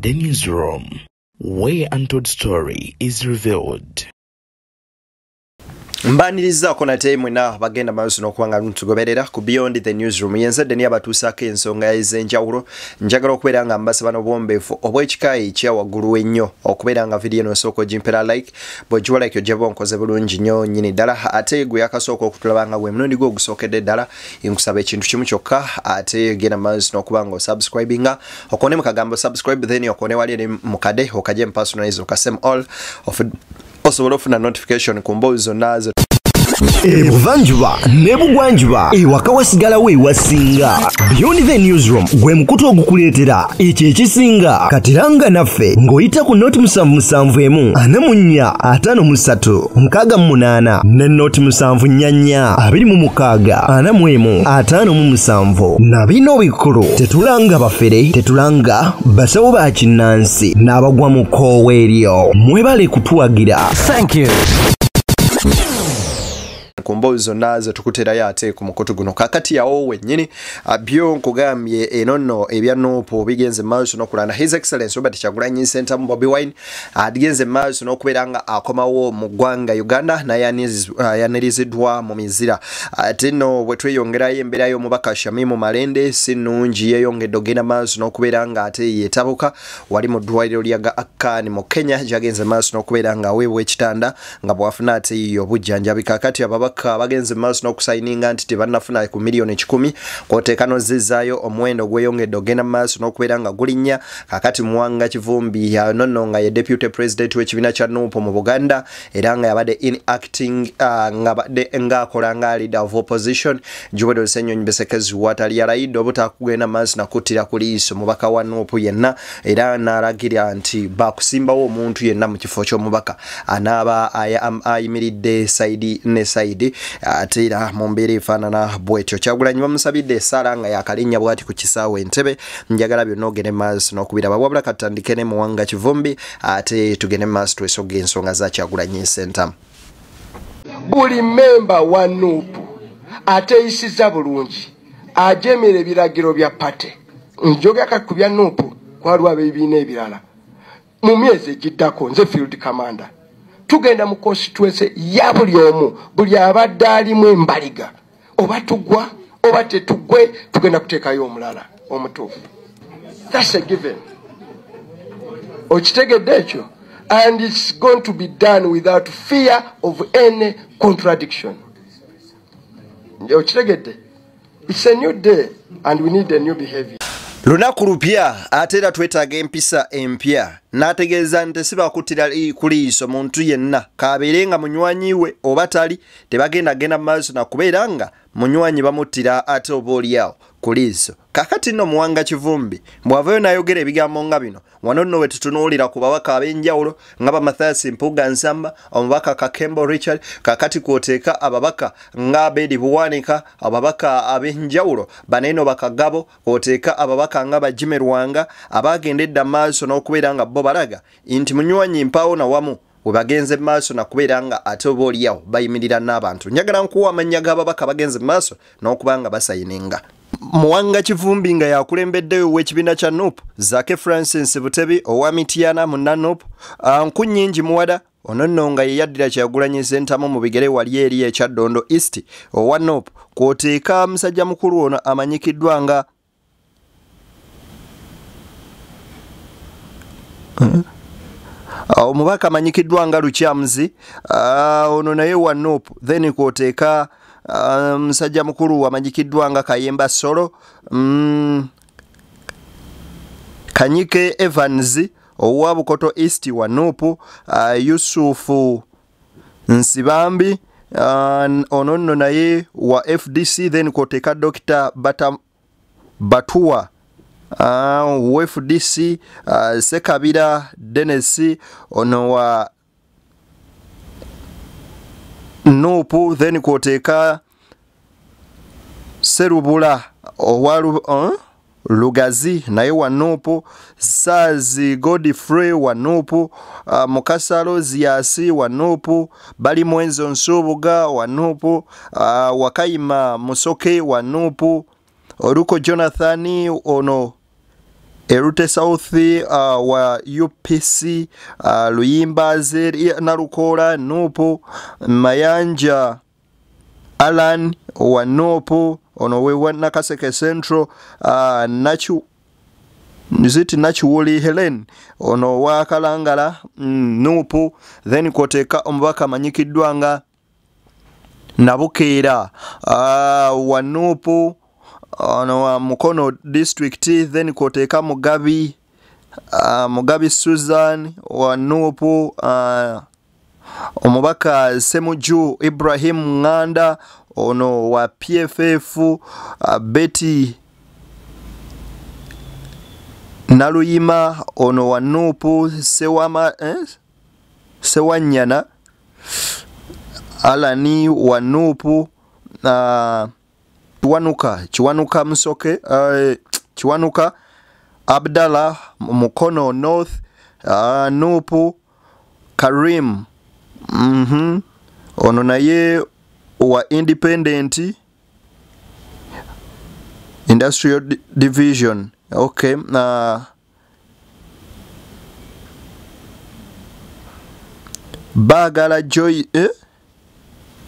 the Newsroom, where untold story is revealed. Mbanirizaako nate mwena bagenda maaso n'okuba nga mutugoberera ku Beyond the Newsroom. Yenzedde ni abatuusaako ensonga ez'enjawulo. Njagala okubeera nga mbasaba n'obuwombeefu obw'ekika ekya waggulu ennyo okubeera nga vidiyo eno osooka ogimpera like, bw'ogiwa like ojja kuba onkoze bulungi nnyo nnyini ddala. Ate gwe yakasooka okutulaba nga gwe mulundi gwe ogusookedde ddala, nkusaba ekintu kimu kyokka, ate genda maaso n'okuba nga osubscribinga, okone mu kagambo subscribe, then okone wali eri mu kade okajje mu personalize okasemu all osobola ofuna notification ku mboozi zonna zo. Ebuvanjuba n'ebugwanjuba ewaka wasigalawo ewasinga. Beyond the Newsroom gwe mukutu ogukuleetera ekyo ekisinga. Katiranga naffe ng'oyita ku 071 44 53 68 ne 074 26 41 57. Na bino bikulu tetulanga bafere, tetulanga basawo ba kinnansi n'abagwa mu kkoowe eryo. Mwebale kutuwagira. Thank you. Ku mboozi zonna ze tukuterayo ate ku mukutu guno. Kaakati yawo wennyini byo nkugambye eno nno ebya NUP bigenze maaso n'okulanda. His Excellence Robert Kyagulanyi Ssentamu Bobi Wine agenze maaso n'okubeera nga akomawo mu ggwanga Uganda nayaniriziddwa mu mizira. Ate nno bwe tweyongerayo embeera y'omubaka Shamimu Malende si nnungi, yeeyongedde ogenda maaso n'okubeera nga ate yeetabuka wali mu ddwaliro lya Aga Khan mu Kenya gy'agenze maaso n'okubeera nga aweebwa ekitanda nga bw'afuna ate obujjanjabi. Kaakati ababaka bagenze maaso n'okusayininga nti tebannafuna ku miliyoni 100 kwoteeka n'ozzizaayo omuwendo gweyongedde ogenda maaso n'okubeera nga gulinnya. Kaakati Muwanga Kivumbi nonno nga ye deputy president w'ekibiina kya NUP mu Buganda era nga yabadde in acting ng'abadde ng'akola nga leader of opposition Joel Ssenyonyi Besekezi watali yalayidde obutakugenda maaso nakuttira ku liiso mubaka wa NUP yenna, era n'alagira nti bakusimbawo omuntu yenna mu kifo ky'omubaka anaaba ayimiridde sayidi ne sayidi. Ate era mu mbeera efaanana bwetyo Kyagulanyi bamusabidde essaala nga yakalinnya bw'ati ku kisaawe Entebbe. Njagala byonna ogende maaso n'okubiraba, wabula katutandike ne Muwanga Kivumbi ate tugende maaso twesoge ensonga za Kyagulanyi Ssentamu. Buli memba wa NUP ateeyisizza bulungi ajemera ebiragiro bya party. Njogera ku bya NUP kwaliwo ab'ebibiina ebirala. Mu myezi egiddako nze field commander tugenda mu constituency ya buli omu, buli abadde alimu embaliga, oba tugwa oba tetugwe, tugenda kuteekayo omulala omutuufu. That's a given. Okitegedde ekyo? And it's going to be done without fear of any contradiction. Okitegedde? It's a new day and we need a new behavior. Lunaku lupya ate era twetaaga empisa empya. N'ategeeza nti sibakuttira ku liiso muntu yenna k'abeere nga munywanyi we oba tali, tebagenda genda mu maaso na kubeera nga munywanyi bamuttira ate oba oliawo ku liiso. Kaakati nno Muwanga Kivumbi bw'avaayo n'ayogera ebigambo nga bino, wano nno we tutunuulira ku babaka ab'enjawulo nga ba Mathias Mpuuga Nsamba, omubaka Kakembo Richard, kaakati kw'oteeka ababaka nga Abedi Buwanika, ababaka ab'enjawulo baneeno Bakagabo, kw'oteeka ababaka nga ba Jimmy Lwanga abagenda edda maaso n'okubeera nga bo balaga nti munywanyi mpaawo na wamu we bagenze maaso na kubeera nga ate oba oliawo bayimirira n'abantu. Njagala nkuwa amannya g'ababaka bagenze maaso n'okuba nga basayininga. Muwanga Kivumbi nga yakulembeddeyo ow'ekibiina kya NUP, Zaake Francis Butebi owa Mityana munna NUP, Nkunnyingi Muwada ono nno nga ye yaddira Kyagulanyi Ssentamu mu bigere wali eri e Kyaddondo East owa NUP, kw'oteeka musajja mukulu ono amanyikiddwa nga omubaka amanyikiddwa nga Lukyamuzi, ono naye wa NUP, then kw'oteeka musajja mukulu amanyikiddwa nga Kayemba Solo, Kanyike Evans owa Bukoto East wa NUP, Yusufu Nsibambi ono nno naye wa FDC, then kw'oteeka Dr. Batua wa FDC, Sekabira Dennis ono wa NUP, then kw'oteeka Serubula owa Lugazi naye wa NUP, Saazi Godfrey wa NUP, Mukasa Roziasi wa NUP, Balimwenzo Nsubuga wa NUP, Wakayima Musoke wa NUP, Oruko Jonathan ono Erute South wa UPC, Luyimba Zeri Nalukola NUP, Mayanja Alan wa NUP, ono we Nakaseke Central, Nachiwoli Helen ono wa Kalangala NUP, then koteka omubaka amanyikiddwa nga Nabukeera wa NUP, ono wa Mukono District, then koteka Mugabi Susan wa NUP, omubaka Semuju Ibrahim Nganda ono wa PFF, Betty Naluyima ono wa NUP, Sewanyana Alani wa NUP, Chiwanuka Msoke, Chiwanuka Abdallah Mukono North, NUP, Karim ono naye wa Independent Industrial Division. Okay, Bagala Joy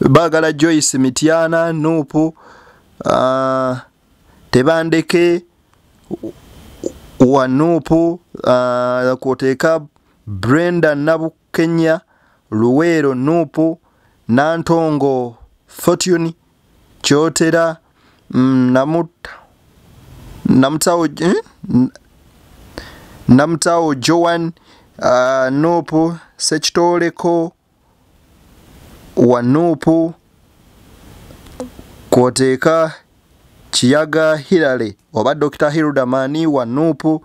Bagala Joyce Mitiana NUP, Tebandeke wa NUP, koteka Brenda Nabukenya Luwero NUP, Nantongo Fortune Chotera, Namtao Joan NUP, Sechitoleko wa NUP, koteka Chiyaga Hilale oba Dr. Hirudamani wa NUP,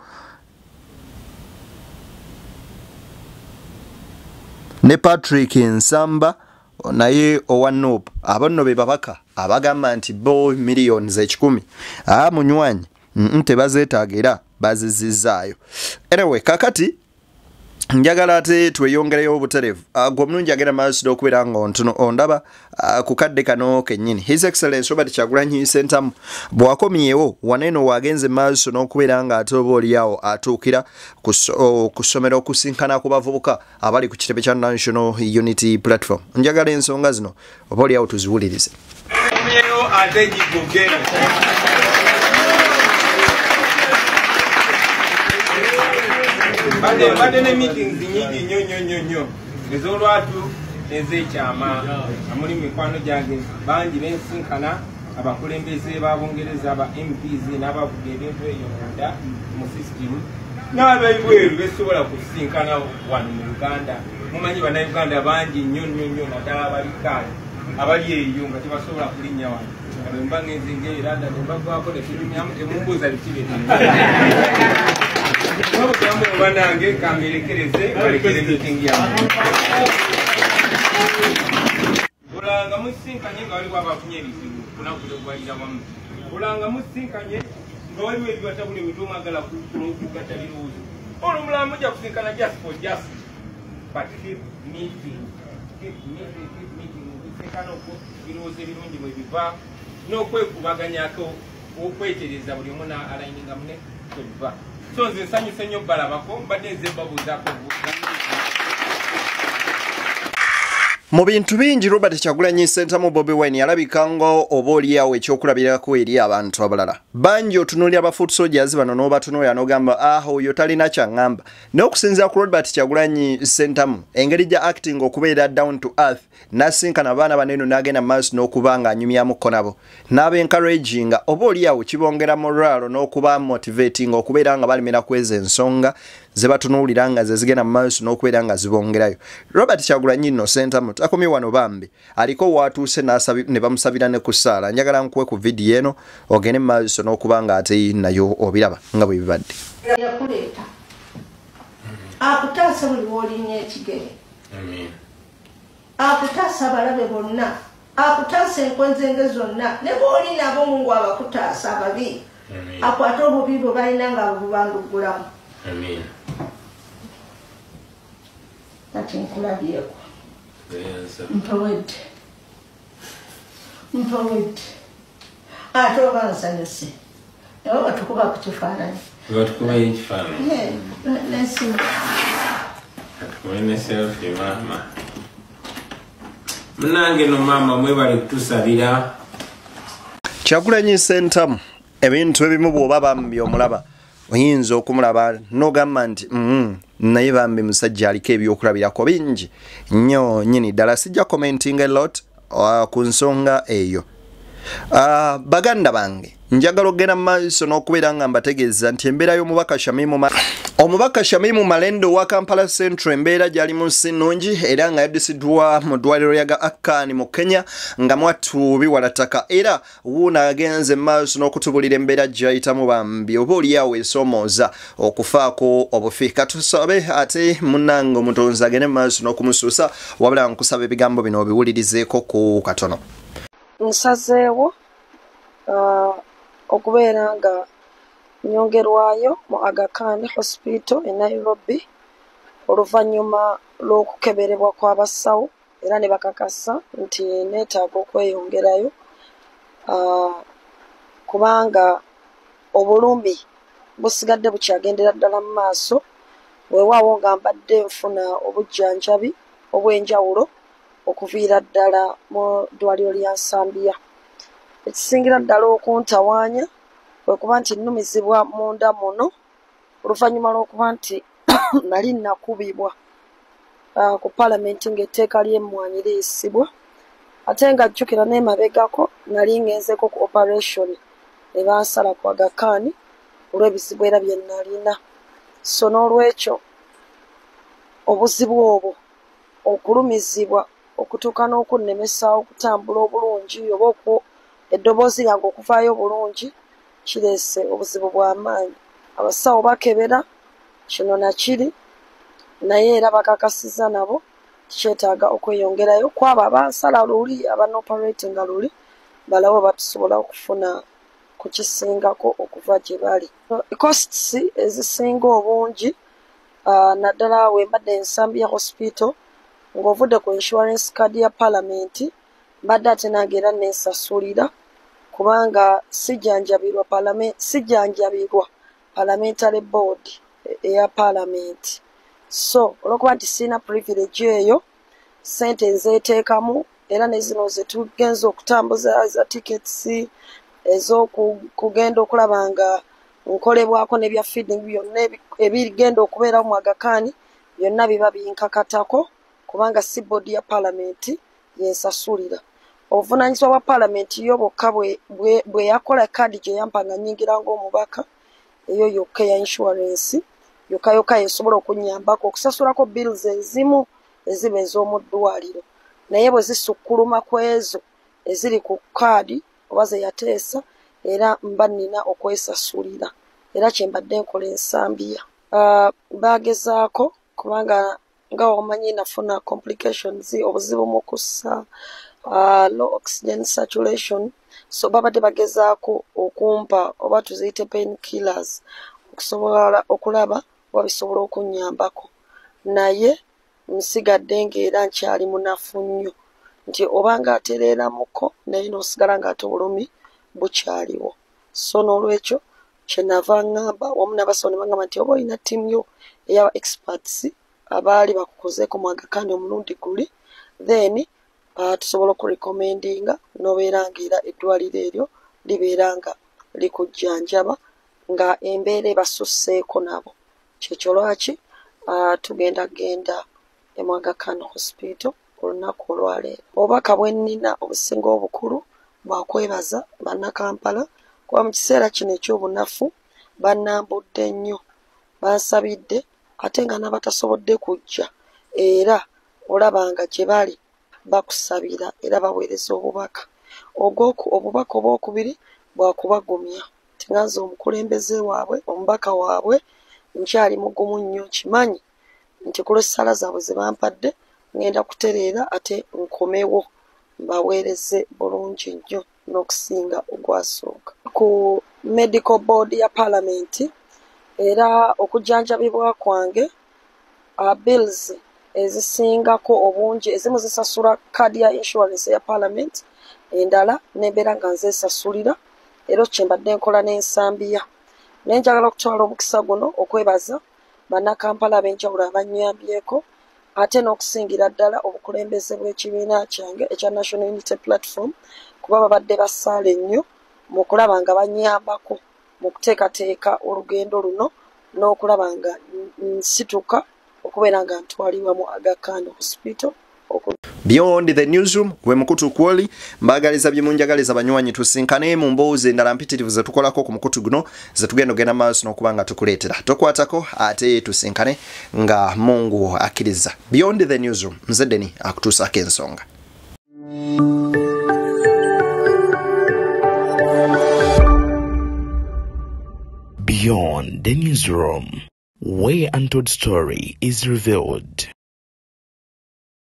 ne Patrick Nsamba naye owa NUP. Abo nno be babaka abagamba nti bo millions 10 munywanyi tebazeetaaga bazizizaayo. Anyway, kakati njagala ate tweyongereyo obutereevu. Gwe omulungi agenda maaso okubeera nga ondaba ku kadde kano kennyini. His Excellency Robert Kyagulanyi Ssentamu bw'akomyewo waneeno wagenze maaso n'okubeera nga ate oba oliawo atuukira ku ssomero okusinkana ku bavubuka abali ku kitebe kya National Unity Platform. Njagala ensonga zino oba oliawo tuziwulirize. Bade ne meetings nyingi nnyo nnyo nnyo nnyo ez'olwatu ez'ekyama amuli mikwano gyange bangi bensinkana abakulembeze ba Bungereza aba MPs n'abavuga ebintu eyo munda mu system n'ab'ebweru besobola kusinkana wano mu Uganda. Mumanyi bannayuganda bangi nnyo nnyo nnyo naddala abali kaali abali eyo nga tebasobola kulinnya wano. Mba ngenze ng'eranda ne mbagwako ne tunyumyamu temumbuuza biki bye banange kamberekereze balekere meeting yammwe. Bulanga musinkanye nga waliwo abafunye ebizibu kunakugwalira wamu. Bulanga musinkanye nga waliwo ebibatabula emitwe mwagala kugatta birowoozo. Olwo mulala mujja kusinkana just for just, but keep meeting, keep meeting, keep meeting. Okusinkana okwo ebirowoozo ebirungi bwe biva n'okwekubaganyako okwetereza buli omu aligninga munne kwe biva. So nze nsanyuse nnyo balabako mbadde nze mbabuuzaako. Mu bintu bingi Robert Kyagulanyi Ssentamu Bobi Wine yalabika nga oba oliawo ekyokulabirako eri abantu abalala. Bangi otunuulira ba foot soldiers bano n'obatunuulira n'ogamba oyo talina kyaŋŋamba. Naye okusinziira ku Robert Kyagulanyi Ssentamu engeri gya acting okubeera down to earth n'asinkana abaana bano eno n'agenda maaso n'okuba nga anyumyamukko nabo n'abencouraginga oba oliawo kibongera morale n'okuba motivating okubeera nga balemera kweza ensonga ze batunuulira nga ze zigenda mu maaso n'okubeera nga zibongerayo. Robert Kyagulanyi nno Ssentamu akomye wano bambi aliko watuuse ne bamusabira ne ku ssaala. Njagala nkuwe ku vidiyo eno ogende mu maaso n'okuba nga ate nayo obiraba nga bwe bibadde. Yakuleeta akutaasa buli w'olinnya ekigere, akutaasa abalabe bonna, akutaasa enkwenzenge zonna, ne bw'oli nabo Mungu abakutaasa ababi, akwate obubi bwe balina nga bubandugulamu. Kati nkulabyeko. Mpawedde, mpawedde, ate oba nsanyuse naye batukuba ku kifaananyi Batukubeyo ekifaananyi. Nesimu. Katukube ne selfie maama. Munange no maama mwebale kutusabira. Kyagulanyi Ssentamu ebintu ebimu bw'oba bambi omulaba oyinza okumulaba n'ogamba nti naye bambi musajja aliko ebyokulabirako bingi nnyo nnyini ddala. Sijja commenting a lot ku nsonga eyo. Baganda bange, njagala okugenda mu maaso n'okubeera nga mbategeeza nti embeera y'omubaka Shamimu Malende owa Kampala Central embeera gy'alimu si nnungi, era nga yaddusiddwa mu ddwaliro lya Aga Khan mu Kenya nga mwattu biwala ttaka, era wuuno agenze mu maaso n'okutubulira embeera gy'ayitamu bambi oba oliawo esoomooza okufaako obufi. Katusabe ate munnange omutonzi agende mu maaso n'okumusuusa, wabula nkusaba ebigambo bino obiwulirizeeko ku katono. Nsazeewo okubeera nga nyongerwayo mu Aga Khan Hospital e Nairobi oluvannyuma lw'okukeberebwa kw'abasawo era ne bakakasa nti neetaaga okweyongerayo kubanga obulumi busigadde bukyagendera ddala mu maaso. Weewaawo nga mbadde nfuna obujjanjabi obw'enjawulo okuviira ddala mu ddwaliro lya Nsambya. Ekisingira ddala okuntawaanya kwe kuba nti nnumizibwa munda muno oluvannyuma lw'okuba nti nali nakubibwa ku paalamenti ng'etteeka ly'emmwanyi liyisibwa, ate nga jjukira n'emabegako nali ngenzeko ku operation ne bansala ku Aga Khan olw'ebizibu era bye nalina. So n'olwekyo obuzibu obwo okulumizibwa okutuuka n'okunnemesa okutambula obulungi oba eddoboozi lyange okuvaayo obulungi kireese obuzibu bw'amaanyi. Abasawo bakebera kino nakiri, naye era bakakasizza nabo kyetaaga okweyongerayo kwabo abansala luli abanooperatinga luli balabe batusobola okufuna ku kisingako okuva gye bali. Costs ezisinga obungi naddala we mbadde Nsambya Hospital ng'ovudde ku insurance card ya paalamenti, mbadde ate nange era nensasulira kubanga sijjanjabirwa parliamentary board eya paalamenti. So olw'okuba nti sirina privilege eyo, ssente nzeeteekamu era ne zino ze tugenza okutambuza eza tickets ez'okugenda okulaba nga nkolebwako n'ebya feeding byonna ebigenda okubeerawo mu Aga Khan byonna biba binkakatako kubanga si board ya paalamenti yensasulira. Obuvunaanyizibwa bwa paalamenti yo bwokka bwe yakola kaadi gye yampa nga nnyingira ng'omubaka, eyo yokka eya insurance yokka yokka yesobola okunnyambako okusasulako bills ezimu eziba ez'omu ddwaliro, naye bwe zisukkuluma ku ezo eziri ku kaadi oba ze yateesa era mba nnina okwesasulira, era kye mbadde nkola Ensambya. Baagezaako kubanga nga omanyi nafuna complications, obuzibu mu kussa, low oxygen saturation, so babadde bagezaako okumpa oba tuziyite pain killers okusobola okulaba oba bisobola okunnyambako, naye nsigadde ng'era nkyali munafu nnyo nti oba ng'atereeramuko naye n'osigala ng'ate obulumi bukyaliwo. So n'olwekyo kye nava ŋŋamba wamu n'abasawo ne baŋŋamba nti oba olina ttiimu yo eya experts abaali bakukozeeko mu Aga Khan omulundi guli, then tusobola okurecommendinga n'obeera ng'era eddwaliro eryo libeera nga likujjanjaba nga embeera ebasusseeko nabo. Kyekyo lwaki tugenda genda e Aga Khan Hospital olunaku olwaleero. Obubaka bwe nnina obusinga obukulu bwakwebaza bannakampala kuba mu kiseera kino eky'obunafu bannambudde nnyo, bansabidde ate nga n'abatasobodde kujja era olaba nga gye bali bakusabira era baweereza obubaka. Obubaka obwokubiri bwakubagumya nti nga nze omukulembeze waabwe, omubaka waabwe nkyali mugumu nnyo, nkimanyi nti ku lw'essaala zaabwe ze bampadde ngenda kutereera ate nkomewo mbaweereze bulungi nnyo n'okusinga ogwasooka. Ku medical board ya paalamenti era okujjanjabibwa kwange bills ezisingako obungi ezimu zisasula kaadi ya insurance eya paalamenti, endala nembeera nga nzeesasulira, era kye mbadde nkola n'Ensambya. Naye njagala okutwala omukisa guno okwebaza bannakampala ab'enjawulo abannyambyeko, ate n'okusingira ddala obukulembeze bw'ekibiina kyange ekya National Unity Platform, kuba babadde basaale nnyo mu kulaba nga bannyambako mu kuteekateeka olugendo luno n'okulaba nga nsituka okubeera nga ntwalibwa mu Aga Khan Hospital. Beyond the Newsroom we mukutu kwoli mbagaliza byemunjagaliza banywanyi, tusinkane mu mboozi endala mpitirivu ze tukolako ku mukutu guno ze tugenda ogenda maaso n'okuba nga tukuleetera. Tokwatako ate tusinkane nga Mungu akkiriza. Beyond the Newsroom, nze Deni akutuusaako ensonga. Beyond the Newsroom, where untold story is revealed.